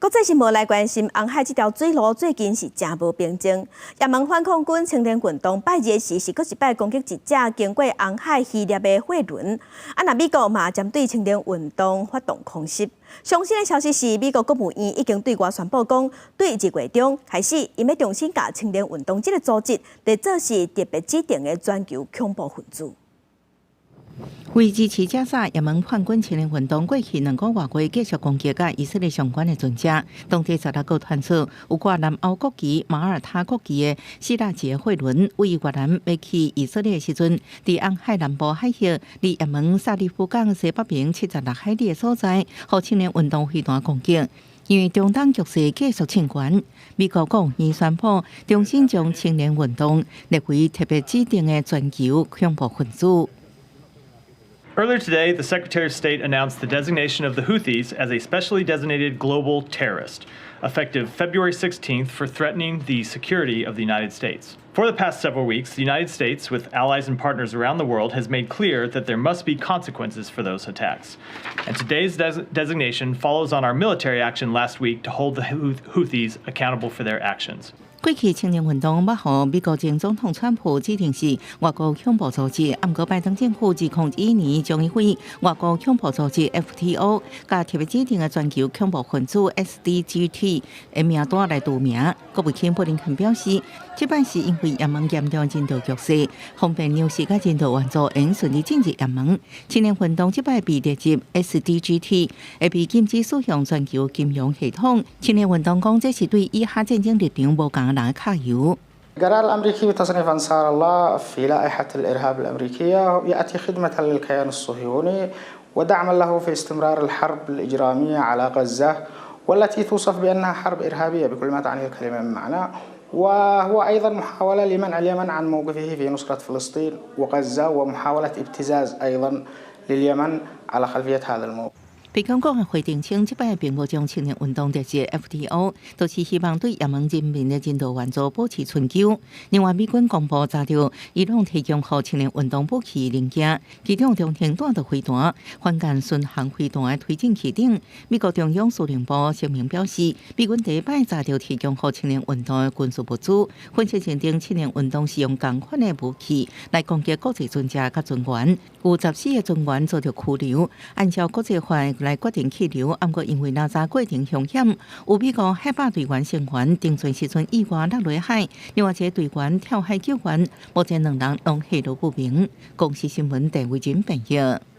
國際新聞來關心，紅海這條水路最近是誠無平靜。也門反抗軍青年運動拜二時是閣一擺攻擊一隻經過紅海漁獵的貨輪。啊，若美國嘛針對青年運動發動空襲。上新的消息是，美國國務院已經對外宣布講，對2月中開始，𪜶欲重新共青年運動這个組織，列做是特別指定的全球恐怖分子。為支持加沙，也門叛軍青年運動過去2個外月繼續攻擊佮以色列相關的船隻。當地十六號傳出有掛南歐國旗、馬耳他國旗的希臘籍貨輪，位越南欲去以色列的時陣，佇紅海南部海域，離也門薩利夫港西北邊76海里的所在，予青年運動飛彈攻擊。因為中東局勢繼續升懸，美國國務院宣布重新將青年運動列為特別指定的全球恐怖分子。 Earlier today, the Secretary of State announced the designation of the Houthis as a specially designated global terrorist, effective February 16th for threatening the security of the United States. For the past several weeks, the United States, with allies and partners around the world, has made clear that there must be consequences for those attacks. And today's designation follows on our military action last week to hold the Houthis accountable for their actions. 過去青年運動捌予美國前總統川普指定是外國恐怖組織，毋過拜登政府2021年將伊分外國恐怖組織 FTO 佮特別指定的全球恐怖分子 SDGT 的名單來除名。國務卿布林肯表示，這擺是因為也門嚴重人道局勢，方便糧食佮人道援助會順利進入也門。青年運動這擺被列入 SDGT，會被禁止使用全球金融系統。青年運動講，這是對以哈戰爭立場無仝人的敲油。 القرار الأمريكي بتصنيف أنصار الله في لائحة الإرهاب الأمريكية يأتي خدمة للكيان الصهيوني ودعما له في استمرار الحرب الإجرامية على غزة والتي توصف بأنها حرب إرهابية بكل ما تعنيه الكلمة من معنى، وهو أيضا محاولة لمنع اليمن عن موقفه في نصرة فلسطين وغزة ومحاولة ابتزاز أيضا لليمن على خلفية هذا الموقف. 白宮國回澄清，這擺並無將青年運動列入 FTO，都是希望對也門人民的人道援助保持存久。另外，美軍公布查著伊朗提供予青年運動武器零件，其中中程彈道飛彈、反艦巡航飛彈的推進器等。美國中央司令部聲明表示，美軍第一擺查著提供予青年運動的軍事物資，分析認定青年運動是用仝款的武器來攻擊國際船隻佮船員，有14個船員遭著拘留，按照國際法來決定去留，毋過因為攔查過程兇險，有美國海豹隊員成員登船時陣意外落入海，另外一个隊員跳海救援，目前兩人攏下落不明。公視新聞鄭偉珍編譯。